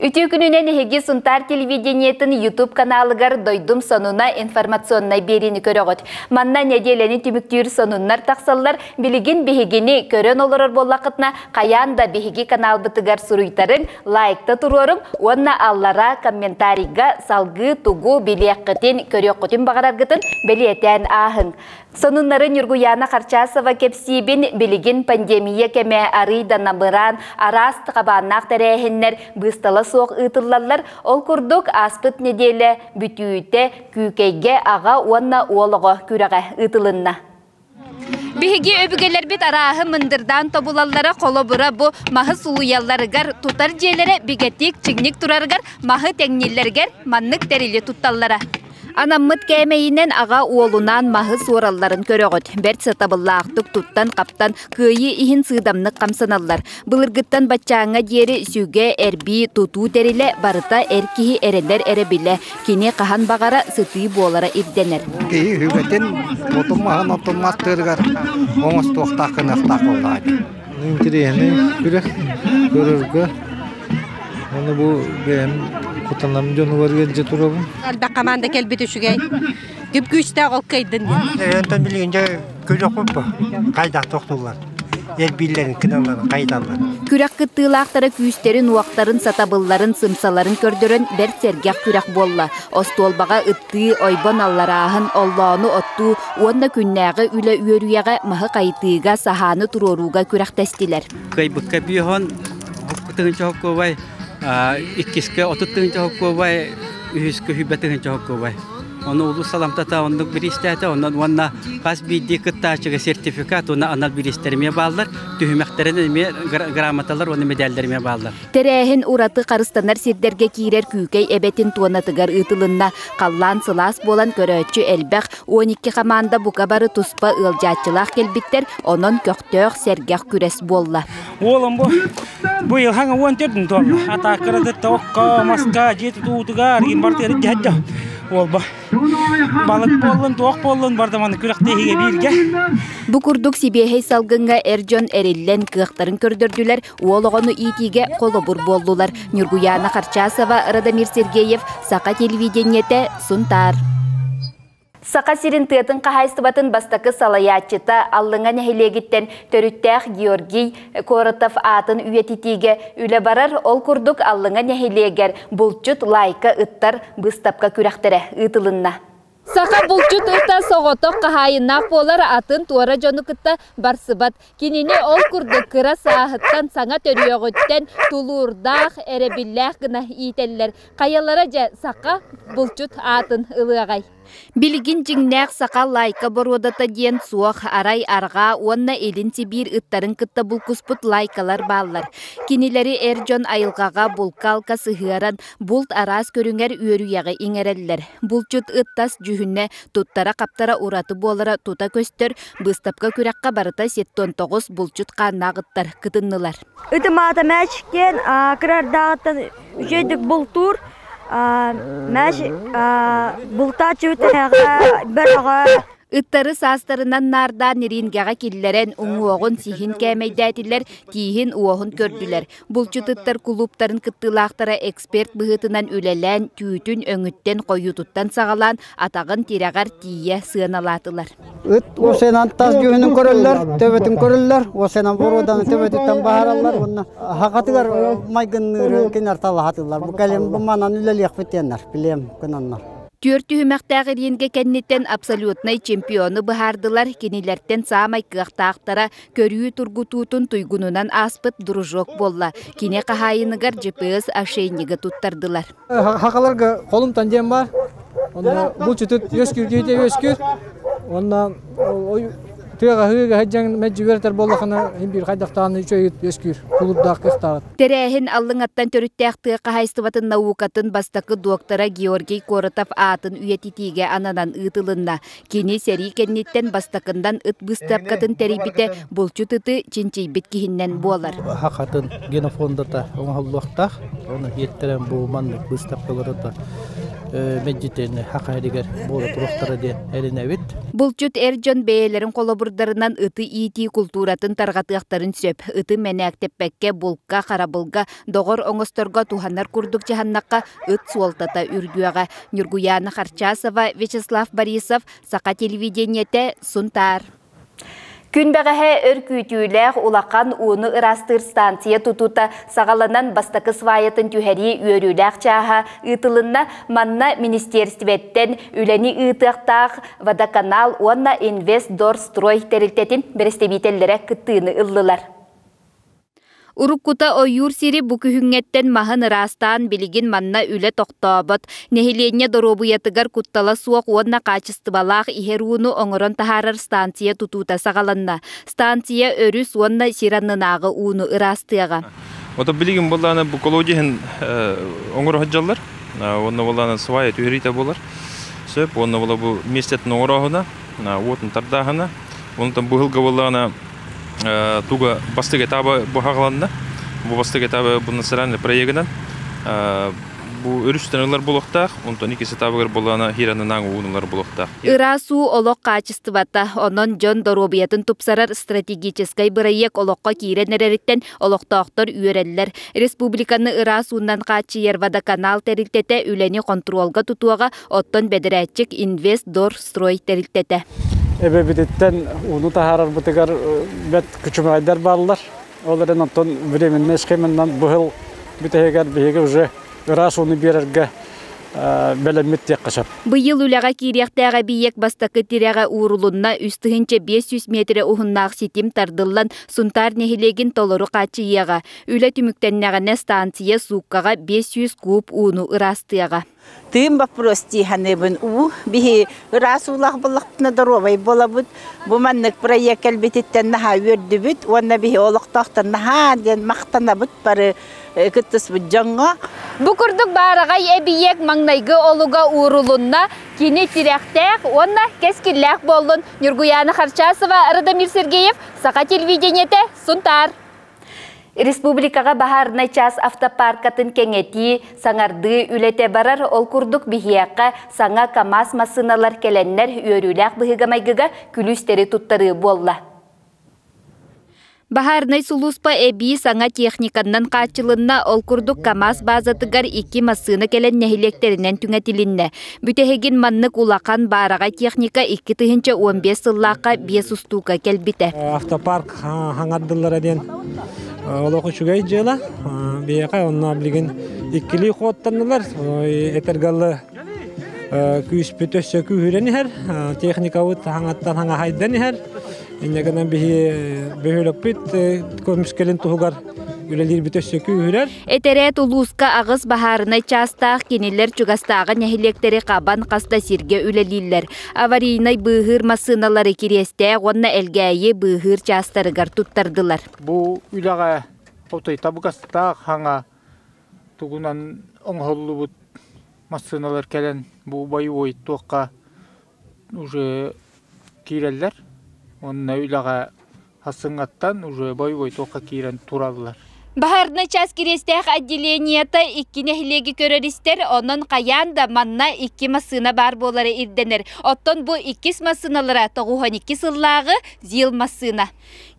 Үтүө күнүнэн эһиги Сунтаар телевидениетын YouTube каналыгар Дойдум сонуна информационнай биэриини көрөҕүт. Манна нэдиэлэни түмүктүүр сонуннар тахсаллар. Билигин биһигини көрөн олорор буоллаххытына, хайаан да биһиги каналбытыгар суруйтарыҥ, лайкта туруоруҥ уонна аллара комментарийга салгыы тугу билиэххитин, көрүөххүтүн баҕараргытын бэлиэтээн ааһыҥ. Сонуннары Ньургуйаана Харчасова кэпсиибин билигин пандемия кэмэ арыый да намыраан, араас хабааннаах тэрээһиннэр быыстала суох ыытыллаллар. Ол курдук, ааспыт нэдиэлэ бүтүүтэ Күүкэйгэ аҕа уонна уол оҕо күрэҕэ ыытылынна. Биһиги өбүгэлэрбит арааһы мындырдаан тобулаллара холобура бу маһы сулуйалларыгар, тутар дьиэлэрэ бигэтик, чиҥник турарыгар маһы тэҥнииллэригэр маннык тэрили тутталлара. Анаммыт кээмэйинэн аҕа уолунаан маһы суоралларын көрөҕүт. Бэрт сатабыллаахтык туттан-хаптан, кыайыы иһин сыыдамнык хамсаналлар. Былыргыттан баччааҥҥа диэри сүгэ, эрбии, тутуу тэрилэ барыта эр киһи эрэнэр эрэ билэ, кини хаһан баҕара сытыы буолара ирдэнэр. Киһи үгэтин отун маһын отун мастыырыгар оҥостуохтаах гыныахтаах буоллаҕа дии. Интэриэһинэй күрэх көрөргө. Аны бу бэйэм кутанам дьонугар ыалдьа турабын. Элбэх команда кэлбит үчүгэй. Күп күүстээх ол кыайдын диэн. Онтон билигин дьэ көрүөхпүт бу. Хайдах тохтууллар. Эрбииллэрин кыналларын хайдаллар. Күрэх кыттыылаахтара күүстэрин-уохтарын, сатабылларын, сымсаларын көрдөрөн бэрт сэргэх күрэх буолла. Остуолбаҕа ыттыы, ойбон алларааһын, оллоону оттуу уонна күннээҕи үлэ үөрүйэҕэ маһы хайытыыга, саһааны туруорууга күрэхтэстилэр. Кыайбыкка биоһон тыһыынча холкуобай, иккискэ 30 тыһыынча холкуобай, үһүскэ 120 тыһыынча холкуобай. Ону улуус саламтата оннук бириистээтэ, онон уонна хас биирдии кыттааччыга сертификат уонна анал бириистэр эмиэ бааллар, түһүмэхтэринэн эмиэ грамоталар уонна медаллэр эмиэ бааллар. Тэрээһин ураты харыстанар сирдэргэ киирэр Күүкэй эбэтин туонатыгар ыытылынна. Халлаан сылаас буолан көрөөччү элбэх, 12 хамаанда бука бары туспа ыалдьааччылаах кэлбиттэр, онон көхтөөх, сэргэх күрэс буолла. Уолум бу бу илхаҥа 14 туолла. Атааккара токко, маска, дьиэ тутуутугар барытыгар дьэһэддэ. Уолба балык буоллун, туох буоллун бардаманы күрэхтэһиигэ бииргэ. Бу курдук сибиэһэй салгыҥҥа эр дьон эриллэн кыахтарын көрдөрдүлэр, уол оҕону иитиигэ холобур буоллулар. Ньургуйаана Харчасова, Радомир Сергеев, Саха телевидениетэ, Сунтаар. Саха сирин тыатын хаһаайыстыбатын бастакы салайааччыта Аллыҥа нэһилиэгиттэн төрүттээх Георгий Коротов аатын үйэтитиигэ үлэ барар. Ол курдук Аллыҥа нэһилиэгэр булчут лайка ыттар быыстапка күрэхтэрэ ыытылынна. Саха булчут ыта соҕотох хаһаайыннаах буолар атын туора дьону кытта барсыбат. Кинини ол курдук кыра сааһыттан саҥа төрүөҕүттэн тулуурдаах, эрэбиллээх гына иитэллэр. Хайалара дьэ саха булчут аатын ылыаҕай? Билигин дьиҥнээх саха лайка боруодата диэн суох, арай арҕаа уонна илин Сибиир ыттарын кытта булкуспут лайкалар бааллар. Кинилэри эр дьон айылҕаҕа булка-алка сыһыаран, булт араас көрүҥэр үөрүйэҕи иҥэрэллэр. Булчут ыт тас дьүһүнэ, туттара-хаптара ураты буолара тута көстөр, быыстапка күрэххэ барыта 79 булчут хааннаах ыттар кытыннылар. Ытым аата Мэчикен, кырардааҕыттан үчүгэйдик бултуур Мәш бултааччы үтэһэҕэ бөрөҕө Ыттары саастарынан наардаан риингэҕэ киллэрэн, уҥуоҕун, сиһин кээмэйдээтилэр, тииһин, уоһун көрдүлэр. Булчут ыттар кулууптарын кыттыылаахтара эксперт быһыытынан үлэлээн, түүтүн, өҥүттэн, хойуутуттан саҕалаан, атаҕын тирэҕэр тиийэ сыаналаатылар. Ыт уосайынан тас дьүһүнүн көрөллөр, төбөтүн көрөллөр, уосайынан боруоданы төбөтүттэн баһараллар уонна хахатыгар майгынныыры кинилэр талаһатыллар. Бу кэлин бу манан үлэлиэхпит диэннэр, билиэм гынаннар. Түөрт түһүмэхтээх ириингэ кэнниттэн абсолютнай чемпиону быһаардылар, кинилэртэн саамай кыахтаахтара көрүү тургутуутун туйгунунан ааспыт дружок буолла. Кини хаһаайыныгар GPS ошейнигы туттардылар. Хахаларга холумтан диэн бар. Онно булчутут үөскүүр киһитэ үөскүүр. Онно тыаҕа ыһыыга сылдьан мэлдьи үөрэтэр буоллахына иһин биир хайдахтаҕына үчүгэй үөскүүр, тулуурдаах кыахтааҕыт. Тэрээһин Аллыҥаттан төрүттээх тыа хаһаайыстыбатын наукатын бастакы доктора Георгий Коротов аатын үйэтитиигэ ананан ыытылынна. Кини сэрии кэнниттэн бастакыннан ыт быыстапкатын тэрийбитэ булчут ыты чинчийбит киһиннэн буолар. Хахатын генофондата оҥоһуллуохтаах. Оны иэттэрэн бу маннык быыстапкаларыта мэлдьитин хаха иһигэр буола туруохтара диэн эрэнэбит. Булчут эр дьон бэйэлэрин холобурдарынан ыты иитии култууратын тарҕатыахтарын сөп. Ыты мэнээктэппэккэ булка, харабылга, доҕор оҥосторго туһанар курдук дьаһаннахха ыт суолтата үрдүөҕэ. Ньургуйаана Харчасова, Вячеслав Борисов, Саха телевидениетэ, Сунтаар. Күн бэҕэһээ өр күүтүүлээх улахан ууну ыраастыыр станция тутуута саҕаланан бастакы сваятын түһэрии үөрүүлээх чааһа ыытылынна. Манна министиэристибэттэн үлэни ыытыахтаах Водоканал уонна Инвестдорстрой тэрилтэтин бэрэстэбиитэллэрэ кыттыыны ыллылар. Уруккута ойуур сири бу күһүҥҥэттэн маһын ыраастаан билигин манна үлэ тохтообот. Нэһилиэнньэ доруобуйатыгар куттала суох уонна хаачыстыбалаах иһэр ууну оҥорон таһаарар станция тутуута саҕаланна. Станция өрүс уонна сир аннынааҕы ууну ыраастыаҕа. Ото билигин буоллаана бу колодиһын оҥоро сылдьаллар. Уонна буоллаана свая түһэриитэ буолар. Сөп. Уонна буола бу миэстэтин оҥорооһуна, уотун тардааһына. Онтон быһылга буоллаана туга бастык этаба быһаҕаланна. Бу бастык этаба бу национальный проегынан бу өрүстэн ылар буолуохтаах, онтон иккис этабыгар буоллаана хиранынан уун ылар буолуохтаах. Ыраас уу олох хаачыстыбата, онон дьон доруобуйатын тупсарар стратегическай бырайыак олоххо киирэн эрэриттэн олохтоохтор үөрэллэр. Республиканы ыраас уунан хааччыйар водоканал тэрилтэтэ үлэни хонтуруолга тутуоҕа, оттон бэдэрээтчик Инвестдорстрой тэрилтэтэ. Эбэбититтэн ууну таһаарарбытыгар бэрт күчүмэҕэйдэр бааллар. Ол эрэн оттон временнэй схеманан быһыл бүтэһигэр биһиги уже ыраас ууну биэрэргэ бэлэммит диэххэ сөп. Быйыл үлэҕэ киириэхтээх эбийиэк бастакы тирэҕэ уурулунна 3500 миэтэрэ уһуннаах ситим тардыллан Сунтаар нэһилиэгин толору хааччыйыаҕа. Үлэ түмүктэннэҕинэ станция сууккаҕа 500 куб ууну ыраастыаҕа. Тыын боппуруос дии саныыбын. Уу биһи ыраас уулаах буоллахпытына доруобай буолабыт. Бу маннык проект кэлбититтэн наһаа үөрдүбүт уонна биһи олохтоохтор наһаа диэн махтанабыт бары кыттыспыт дьоҥҥо. Бу курдук баараҕай эбийиэк маҥнайгы олуга уурулунна, кини тирэхтээх уонна кэскиллээх буоллун. Ньургуйаана Харчасова, Радомир Сергеев, Саха телевидениетэ, Сунтаар. Республикаҕа баһаарынай чаас автопаркатын кэҥэтии, саҥардыы үлэтэ барар. Ол курдук биһиэхэ саҥа КАМАЗ массыыналар кэлэннэр үөрүүлээх быһыыга-майгыга күлүүстэри туттарыы буолла. Баһаарынай сулууспа эбии саҥа техниканнан хааччылынна, ол курдук КАМАЗ базатыгар икки массыына кэлэн нэһилиэктэринэн түҥэтилиннэ. Бүтэһигин маннык улахан баараҕай техника 2015 сыллаахха биэс устуука кэлбитэ. Автопарк хаҥардыллара диэн олох үчүгэй дьыала. Биһиэхэ онно билигин иккилии хуоттаннылар. Этэргаллы күүспүт өссө күүһүрэн иһэр. Техникабыт хаҥаттан хаҥаһайдан иһэр. Инньэ гынан биһи бөһүөлэкпит көмүскэлин туһугар үлэлиирбит өссө күүһүрэр. Этэрээт улууска аҕыс баһаарынай чаастаах кинилэр чугастааҕы нэһилиэктэри хабан хас да сиргэ үлэлииллэр. Аварийнай быыһыыр массыыналары Кириэстээх уонна Элгээйи быыһыыр чаастарыгар туттардылар. Бу үлэҕэ отой табыгастаах хаҥа тугунан оҥоһуллубут массыыналар кэлэн бу боевой туохха уже киирэллэр уонна үлэҕэ Сарсыҥҥаттан уже боевой туохха киирэн тураллар. Баһаарынай час Кириэстээх отделениета икки нэһилиэги көрөр-истэр, онон хайаан да манна икки массыына баар буолара ирдэнэр. Оттон бу иккис массыыналара 92 сыллааҕы ЗИЛ массыына.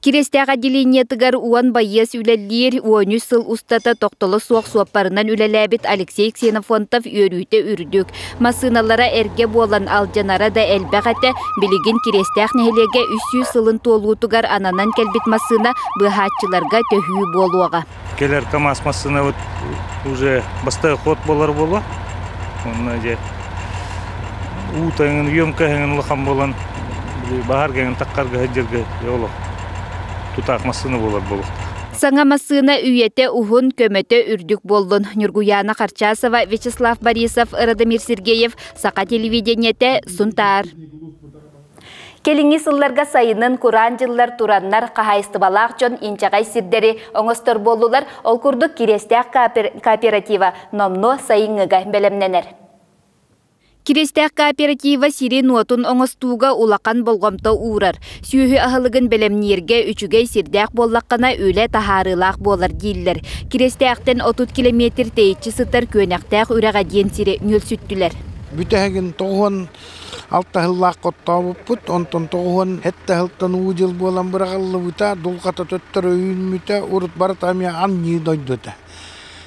Кириэстээх отделениетыгар уон байыас үлэлиир, 13 сыл устата тохтоло суох суоппарынан үлэлээбит Алексей Ксенофонтов үөрүүтэ үрдүк. Массыыналара эргэ буолан алдьанара да элбэх этэ, билигин Кириэстээх нэһилиэгэ 300 сылын туолуутугар ананан кэлбит массыына быыһааччыларга төһүү буолуоҕа. Кэлэр КАМАЗ массыынабыт уже бастакы ход буолар буолуо. Онно дьэ уу таҥын, съемка эҥин улахан буолан баһаар кэҥин таккарга сылдьарга олох тутаах массыына буолар буолуохтаах. Саҥа массыына үйэтэ уһун, көмөтө үрдүк буоллун. Ньургуйаана Харчасова, Вячеслав Борисов, Радомир Сергеев, Саха телевидениетэ, Сунтаар. Кэлиҥҥи сылларга сайынын кураан дьыллар тураннар хаһаайыстыбалаах дьон инчэҕэй сирдэри оҥостор буоллулар. Ол курдук Кириэстээх кооператива номнуо сайыҥҥыга бэлэмнэнэр. Кириэстээх кооператива сирин-уотун оҥостууга улахан болҕомто уурар. Сүөһү аһылыгын бэлэмнииргэ үчүгэй сирдээх буоллаххына үлэ таһаарыылаах буолар дииллэр. Кириэстээхтэн 30 километр тэйиччи сытар Күөнэхтээх үрэҕэ диэн сири нүөлсүттүлэр. Бүтэһигин 96 сыллаах оттообуппут, онтон 97 сылтан уу дьыл буолан быраҕыллыбыта, дулҕата төттөрү үүммүтэ, урут барыта эмиэ анньыы дойду этэ.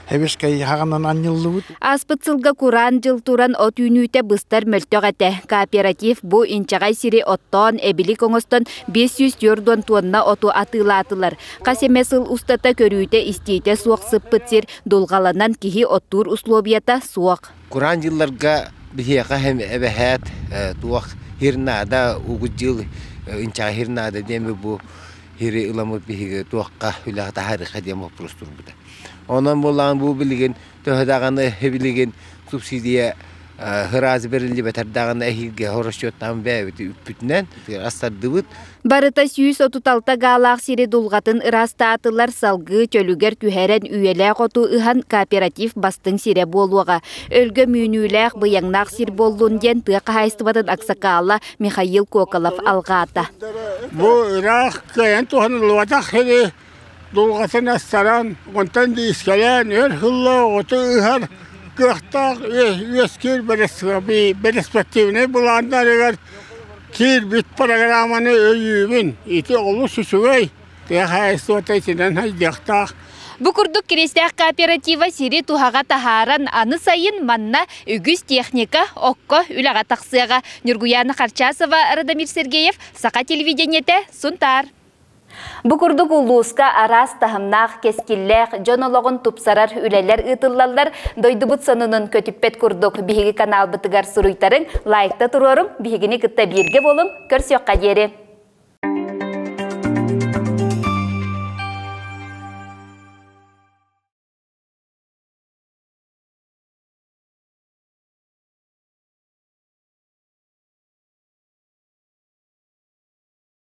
Эбискэй хаҕынан анньыллыбыт. Ааспыт сылга кураан дьыл туран от үүнүүтэ быстар мөлтөх этэ. Кооператив бу инчэҕэй сири оттоон, эбилик оҥостон 540 туонна оту атыылаатылар. Хас эмэ сыл устата көрүүтэ-истиитэ суох сыппыт сир дулҕаланан киһи оттуур условията суох. Кураан дьылларга биһиэхэ эбэһээт туох хир наада, угут дьыл инчэҕэй хир наада диэн бу хири ыламмыт биһиги туохха үлэҕэ таһаарыахха диэн боппуруос турбута. Онон буоллаҕын бу билигин төһө даҕаны билигин субсидия ыраас бэриллибэтэр даҕаны эһиилгэ расчеттаан бэйэбит үппүтүнэн астардыбыт. Барыта 136 гаалаах сири дулҕатын ыраастаатылар, салгыы чөлүгэр түһэрэн үйэлээх оту ыһан кооператив бастыҥ сирэ буолуоҕа. Өлгөм үүнүүлээх, быйаҥнаах сир буоллун диэн тыа хаһаайыстыбатын аксакаала Михаил Коколов алҕаата. Бу ыраах кыайан туһаныллыбатах сири дулҕатын астаран, онтон диискэлээн өр сылла оҕоту ыһар кыахтаах үөскүүр бэрэспэктиибинэй былааннарыгар киирбит программаны өйүүбүн. Ити олус үчүгэй. Тыа хаһаайыстыбата итинэн хайдыахтаах. Бу курдук Киристээх кооператива сири туһаҕа таһааран, аны сайын манна үгүс техника окко үлэҕэ тахсыаҕа. Ньургуяна Харчасова, Радомир Сергеев, Саха телевидениетэ, Сунтаар. Бу курдук улууска араас таһымнаах, кэскиллээх, дьон олоҕун тупсарар үлэлэр ыытыллаллар. Дойдубут сонунун көтүппэт курдук биһиги каналбытыгар суруйтарыҥ, лайкта туруоруҥ, биһигини кытта бииргэ буолуҥ, көрсүөххэ диэри.